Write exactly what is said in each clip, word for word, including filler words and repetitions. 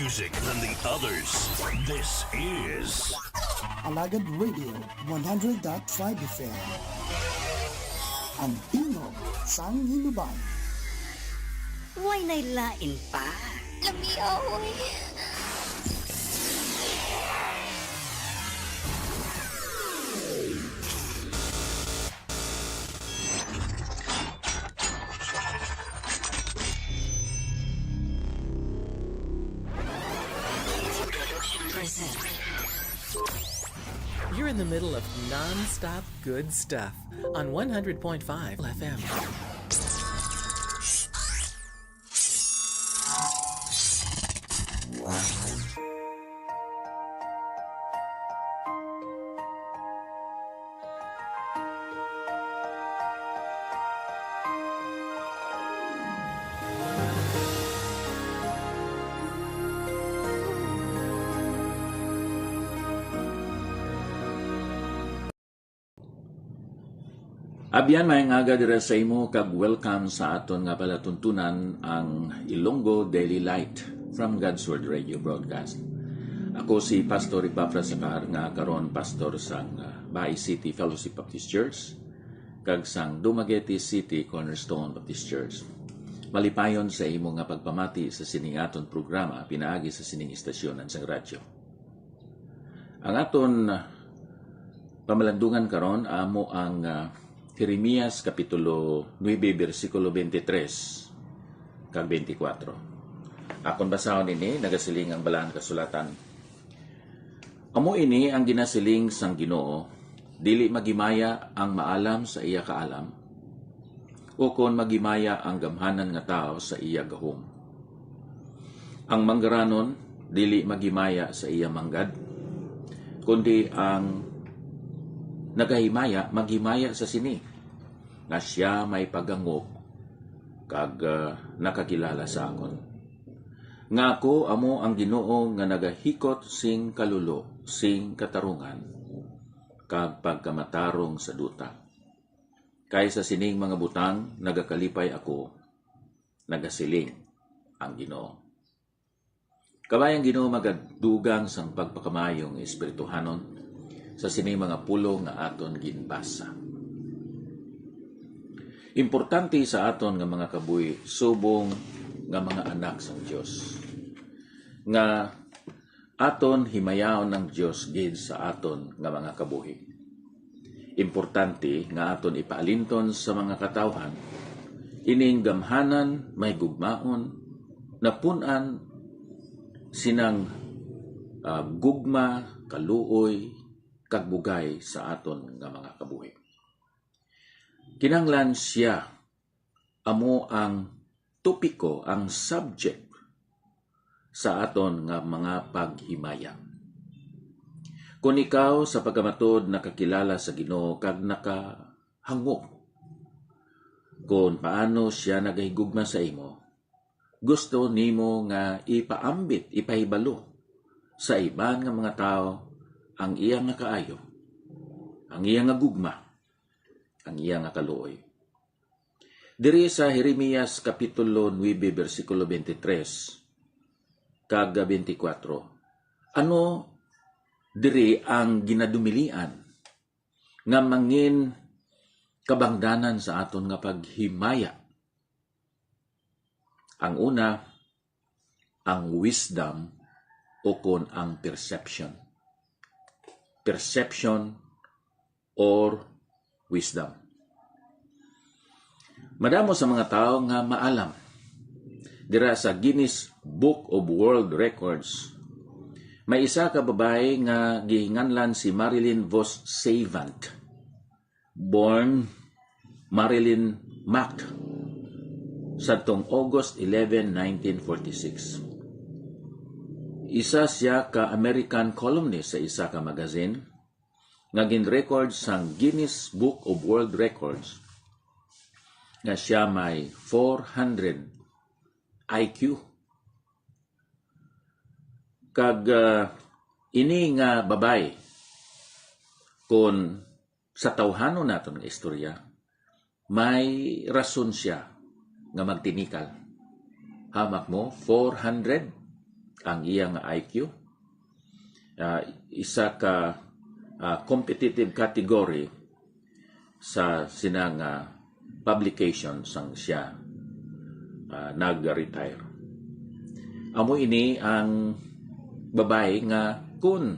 music than the others. This is Alagad Radio one hundred dot five F M. Ang tingog sang Hinubay. Way na'y lain pa. Lami, oy. You're in the middle of non-stop good stuff on one hundred point five F M. Abyan, maayong aga dira sa imo, kag welcome sa aton nga palatuntunan, ang Ilonggo Daily Light from God's Word Radio Broadcast. Ako si Pastor Epafras Sacar, nga karon pastor sang, ah, Bay City Fellowship Baptist Church kag sang Dumaguete City Cornerstone Baptist Church. Malipayon sa imo nga pagpamati sa sining aton programa pinaagi sa sining istasyonan sang radyo. Ang aton pamalandungan karon amo ang, ah, Jeremias Kapitulo nuebe, bersikulo twenty-three kag twenty-four. Akon basahon ini, nagasiling ang Balaan Kasulatan. Amo ini ang ginasiling sang Ginoo: Dili maghimaya ang maalam sa iya kaalam, ukon maghimaya ang gamhanan nga tawo sa iya gahom. Ang manggaranon dili maghimaya sa iya manggad, kundi ang nagahimaya maghimaya sa sini, nga sia may paghangop kag, ah, nakakilala sa akon. Nga ako amo ang Ginoo nga nagahikot sing kalulo, sing katarungan, kag pagkamatarong sa duta. Kay sa sining mga butang nagakalipay ako, nagasiling ang Ginoo. Kabay ang Ginoo magadugang sang pagpakamaayong espirituhanon sa sining mga pulong nga aton ginbasa. Importante sa aton nga mga kabuhi subong nga mga anak sang Dios, nga aton himayaon ang Dios gid sa aton nga mga kabuhi. Importante nga aton ipaalinton sa mga katawuhan ining gamhanan, mahigugmaon, napun-an sinang, ah, gugma, kaluoy, kag bugay sa aton nga mga kabuhi. Kinahanglan sia amo ang topiko, ang subject sa aton nga mga paghimaya. Kon ikaw sa pagkamatuod nakakilala sa Ginoo kag nakahangop kon paano sia nagahigugma sa imo, gusto nimo nga ipaambit, ipahibalo sa iban nga mga tawo ang iya nga kaayo, ang iya nga gugma, ang iya nga kaluoy. Diri sa Jeremias Kapitulo nuebe, bersikulo twenty-three kag twenty-four, ano diri ang ginadumilian nga mangin kabangdanan sa aton nga paghimaya? Ang una, ang wisdom ukon ang perception. Perception or wisdom. Madamo sa mga tawo nga maalam. Dira sa Guinness Book of World Records, may isa ka babayi nga gihinganlan si Marilyn Vos Savant, born Marilyn Mack, sadtong August eleven, nineteen forty-six. Isa sia ka American columnist sa isa ka magazine nga gin-record sang Guinness Book of World Records nga sia may four hundred I Q. Kag, ah, ini nga babayi, kon sa tawhanon naton nga istorya, may rason sia nga magtinikal. Hamak mo, four hundred ang iya nga I Q. Ah, isa ka, ah, competitive category sa sina nga publication sang siya, ah, nag-retire. Amo ini ang babayi nga kun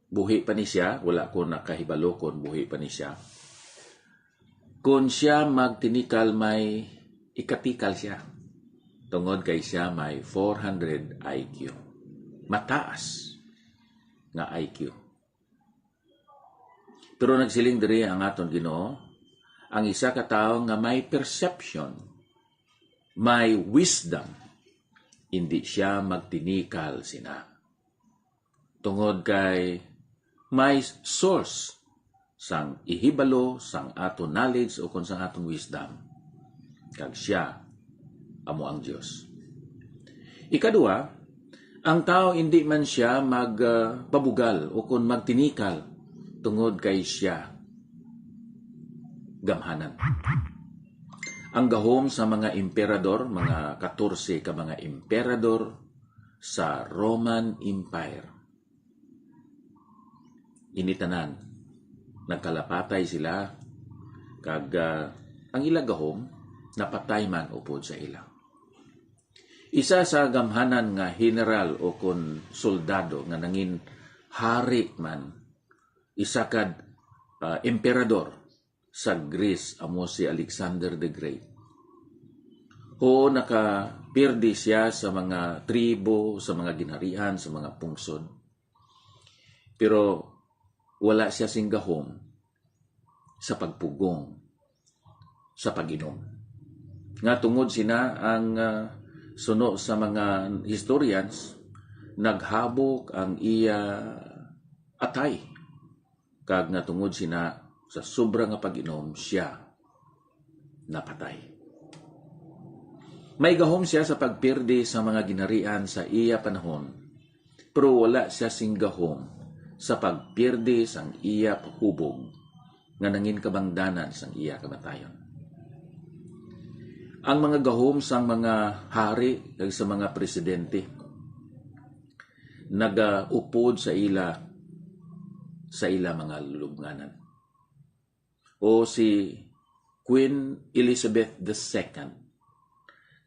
buhi pa ni siya, wala ko nakahibalo kon buhi pa ni siya. Kon siya magtinikal, may ikatikal siya. Tungod kay siya may four hundred I Q. Mataas nga I Q. Pero nagsiling diri ang aton Ginoo, ang isa ka tawo nga may perception, may wisdom, indi siya magtinikal sina. Tungod kay may source sang ihibalo sang aton knowledge o kon sang aton wisdom, kag siya amo ang Dios. Ikadua, ang tawo indi man siya mag, ah, pabugal o kon magtinikal tungod kay siya gamhanan. Ang gahom sa mga emperador, mga katorse ka mga emperador sa Roman Empire, ini tanan, nagkalapatay sila, kag, ah, ang ila gahom napatay man upod sa ila. Isa sa gamhanan nga general o kon soldado nga nangin hari man, isa ka, ah, emperador sa Greece, amo si Alexander the Great. Oo, nakapirdi siya sa mga tribo, sa mga ginharian, sa mga pungsod. Pero wala siya sing gahom sa pagpugong sa pag-inom. Nga tungod sina ang, ah, suno sa mga historians, naghabok ang iya atay. Kag nga tungod sina sa sobra nga pag-inom, siya napatay. May gahom siya sa pagpirdi sa mga ginharian sa iya panahon, pero wala siya sing gahom sa pagpirdi sang iya hubog nga nangin kabangdanan sang iya kamatayon. Ang mga gahom sang mga hari kag sa mga presidente nagaupod sa ila, sa ila mga lubnganan. O si Queen Elizabeth the Second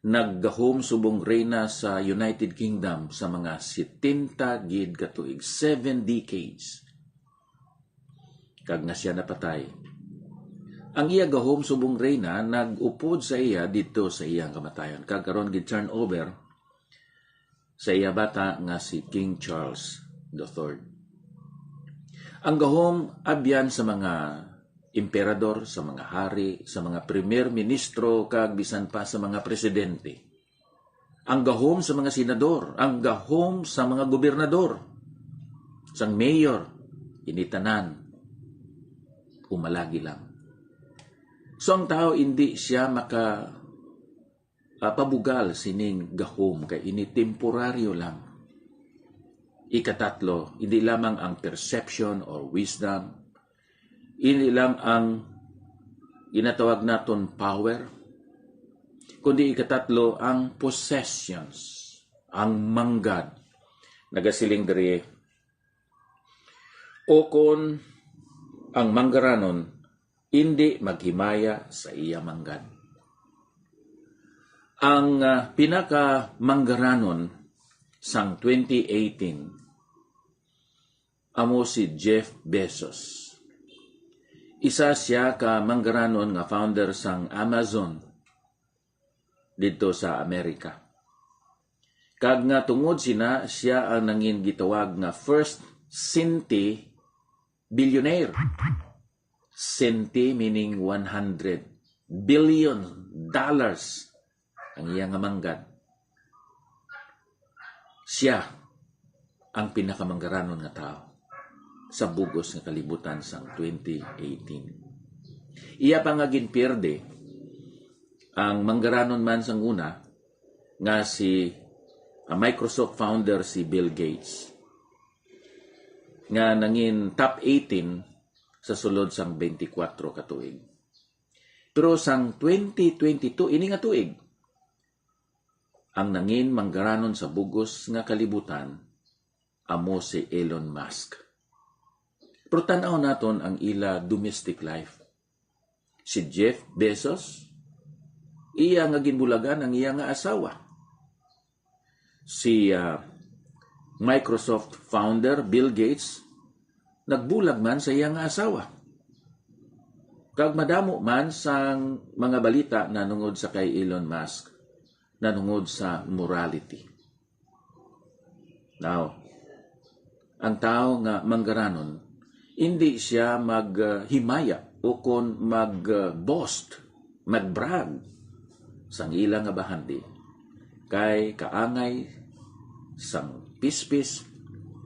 naggahom subong reyna sa United Kingdom sa mga setenta gid ka tuig, seven decades, kag nga siya napatay. Ang iya gahom subong reyna nag-upod sa iya didto sa iyang kamatayon, kag karon gi-turn over sa iya bata nga si King Charles the Third. Ang gahom abyan sa mga emperador, sa mga hari, sa mga primer ministro, kag bisan pa sa mga presidente. Ang gahom sa mga senador, ang gahom sa mga gobernador, sang mayor, ini tanan umalagi lang. So, ang tawo, indi siya maka, ah, pabugal sining gahom, kay ini temporaryo lang. Ikatatlo, hindi lamang ang perception or wisdom, hindi lang ang ginatawag naton power, kundi ikatatlo ang possessions, ang manggad. Nagasiling diri, "Ukon ang manggaranon indi maghimaya sa iya manggad." Ang, ah, pinakamanggaranon sang twenty eighteen amo si Jeff Bezos. Isa siya ka manggaranon nga founder sang Amazon didto sa Amerika. Kag nga tungod sina, siya ang nangin gitawag nga first senti billionaire. Senti meaning one hundred billion dollars ang iya nga manggad. Siya ang pinakamanggaranon nga tawo sa bug-os nga kalibutan sang twenty eighteen. Iya pa nga ginpierde ang manggaranon man sang una nga si, ah, Microsoft founder si Bill Gates, nga nangin top eighteen sa sulod sang twenty-four ka tuig. Pero sang twenty twenty-two, ini nga tuig, ang nangin manggaranon sa bug-os nga kalibutan amo si Elon Musk. Pero tan-aw naton ang ila domestic life. Si Jeff Bezos, iya nga ginbulagan ang iya nga asawa. Si, ah, Microsoft founder Bill Gates, nagbulag man sa iya nga asawa. Kag madamo man sang mga balita nanungod sa kay Elon Musk, nanungod sa morality. Now, ang tawo nga manggaranon, indi sia maghimaya o kon mag-boast, mag-brag sang ila nga bahandi, kay kaangay sang pispis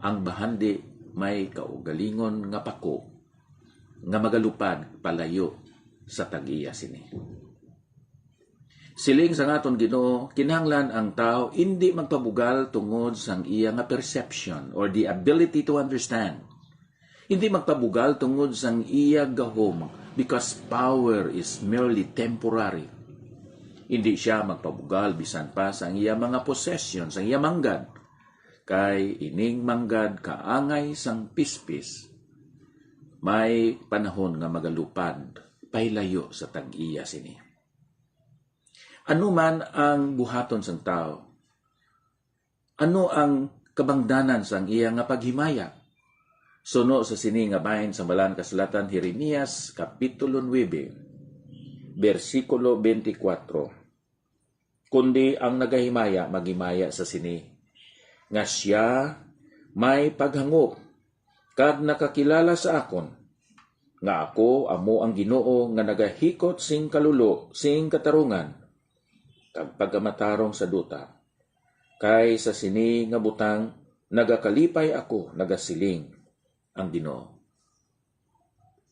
ang bahandi may kaugalingon nga pako nga magalupad palayo sa tag-iya sini. Siling sang aton Ginoo, kinahanglan ang tawo indi magpabugal tungod sang iya nga perception or the ability to understand. Indi magpabugal tungod sang iya gahom, because power is merely temporary. Indi sia magpabugal bisan pa sang iya mga possession, sang iya manggad, kay ining manggad kaangay sang pispis, may panahon nga magalupad pailayo sa tag-iya sini. Ano man ang buhaton sang tawo? Ano ang kabangdanan sang iya nga paghimaya? Suno sa sini nga bahin sa Balaan Kasulatan, Jeremias, Kapitulo nuebe, bersikulo twenty-four, "Kundi ang nagahimaya maghimaya sa sini, nga sia may paghangop kag nakakilala sa akon, nga ako amo ang Ginoo nga nagahikot sing kalulo sing katarungan kag pagkamatarong sa duta. Kay sa sini nga butang nagakalipay ako," nagasiling ang Ginoo.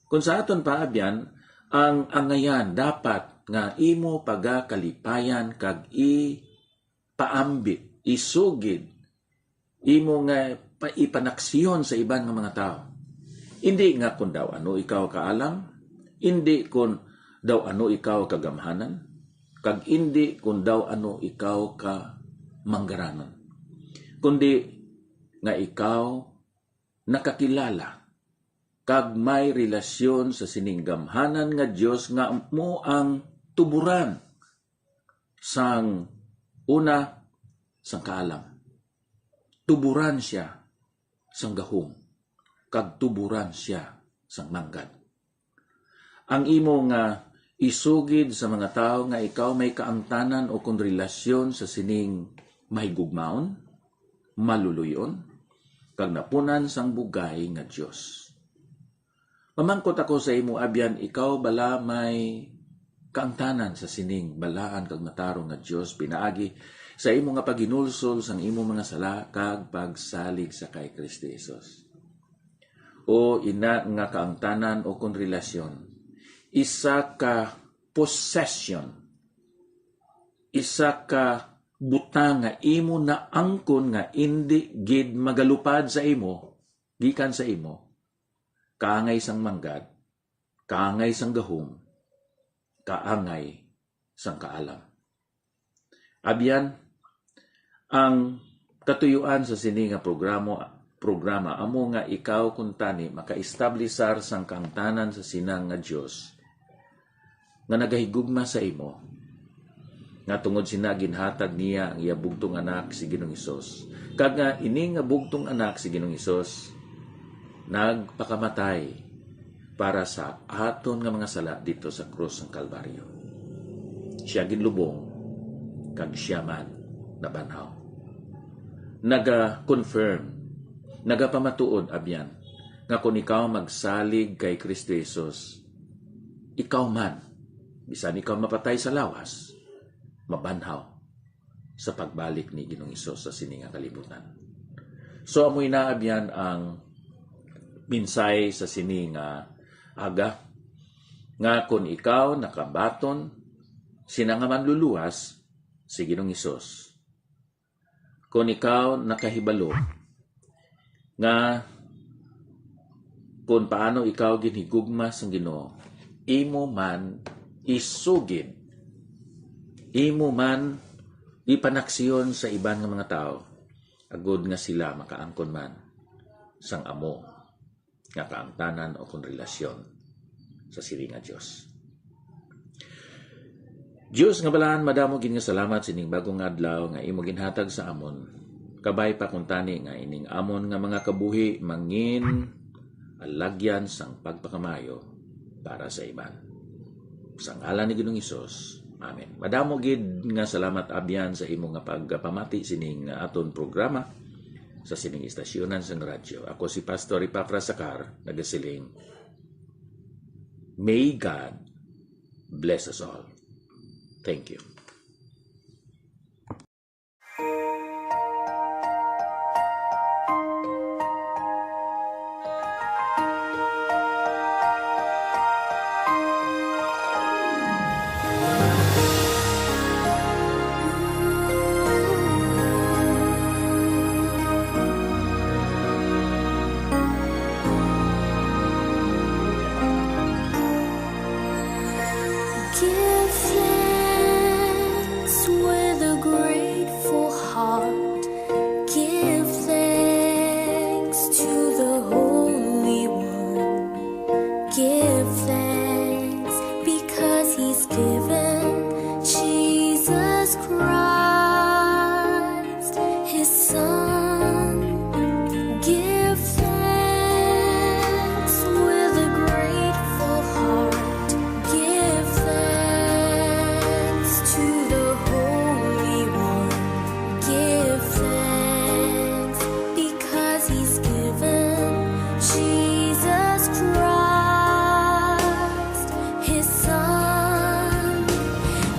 Kung sa aton pa, abyan, ang angayan dapat nga imo pagakalipayan kag ipaambit, isugid, imo nga pa-, ipanaksyon sa iban nga mga tawo. Indi nga kung daw ano ikaw kaalam, indi kung daw ano ikaw kagamhanan, kag indi kung daw ano ikaw ka manggaranon, kundi nga ikaw nakakilala kag may relasyon sa sining gamhanan nga Dios, nga amo ang tuburan sang una sang kaalam. Tuburan sia sang gahom, kag tuburan sia sang manggad. Ang imo nga isugid sa mga tawo nga ikaw may kaangtanan o kon relasyon sa sining mahigugmaon, maluluy-on, kag napunan sang bugay nga Dios. Mamangkot ako sa imo, abyan, ikaw bala may kaangtanan sa sining balaan kag matarong nga Dios pinaagi sa imo nga paghinulsol sang imo mga sala kag pagsalig sa kay Kristo Jesus? O ina nga kaangtanan o kon relasyon, isa ka possession, isa ka butang nga imo naangkon nga indi gid magalupad sa imo, gikan sa imo, kaangay sang manggad, kaangay sang gahom, kaangay sang kaalam. Abyan, ang katuyuan sa sini nga programo, programa amo nga ikaw kuntani makaestablisar sang kaangtanan sa sinang nga Dios nga nagahigugma sa imo, nga tungod sina ginhatag niya ang iya bugtong Anak, si Ginoong Hesus, kag nga ini nga bugtong Anak, si Ginoong Hesus, nagpakamatay para sa aton nga mga sala dito sa krus sang Kalbaryo. Siya ginlubong, kag siya man nabanhaw. Naga-confirm, nagapamatuod, abyan, nga kon ikaw magsalig kay Kristo Jesus, ikaw man, bisan ikaw mapatay sa lawas, mabanhaw sa pagbalik ni Ginoong Hesus sa sini nga kalibutan. So, amoy na, abyan, ang mensahe sa sini nga aga, nga kon ikaw nakabaton sina nga manluluwas si Ginoong Hesus, kon ikaw nakahibalo nga kon paano ikaw ginhigugma sang Ginoo, imo man isugid, imo man ipanaksyon sa iban nga mga tawo, agod nga sila makaangkon man sang amo nga kaangtanan o kon relasyon sa siring nga Dios. Dios nga balaan, madamo gid nga salamat sining bagong adlaw nga imo ginhatag sa amon. Kabay pa kuntani nga ining amon nga mga kabuhi mangin alagyan sang pagpakamaayo para sa iban. Sa ngalan ni Ginoong Hesus, amen. Madamo gid nga salamat, Abyan, sa imo nga pagpamati sining aton programa sa sining istasyonan sang radyo. Ako si Pastor Epafras Sacar, nagasiling, may God bless us all. Thank you. Give thanks with a grateful heart. Give thanks to the Holy One. Give thanks because he's given Jesus Christ, his Son. Give thanks with a grateful heart. Give thanks to the Holy One. Give thanks because he's given Jesus Christ, his Son.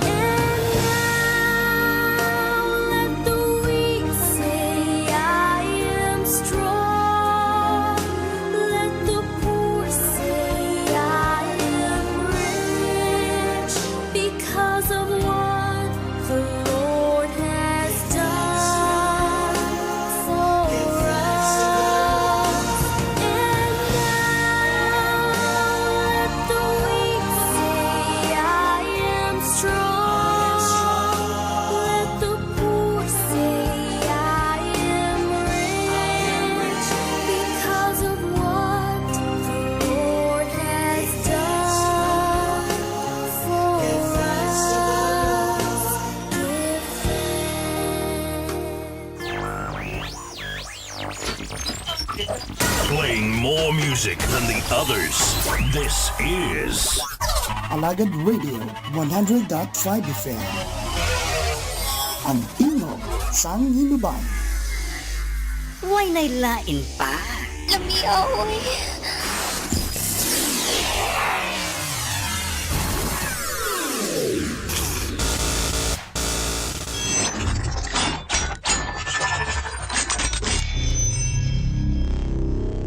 And now let the weak say, "I am strong." Let the poor say, "I am rich," because of what the Lord has done for us. And now let the weak say, "I am strong." Let the poor say, "I am rich," because of what the Lord has done for us. Give thanks. Playing more music than the others. This is Alagad Radio one hundred dot five F M. Ang tingog sang Hinubay. Way nay lain pa. Lamia, oy.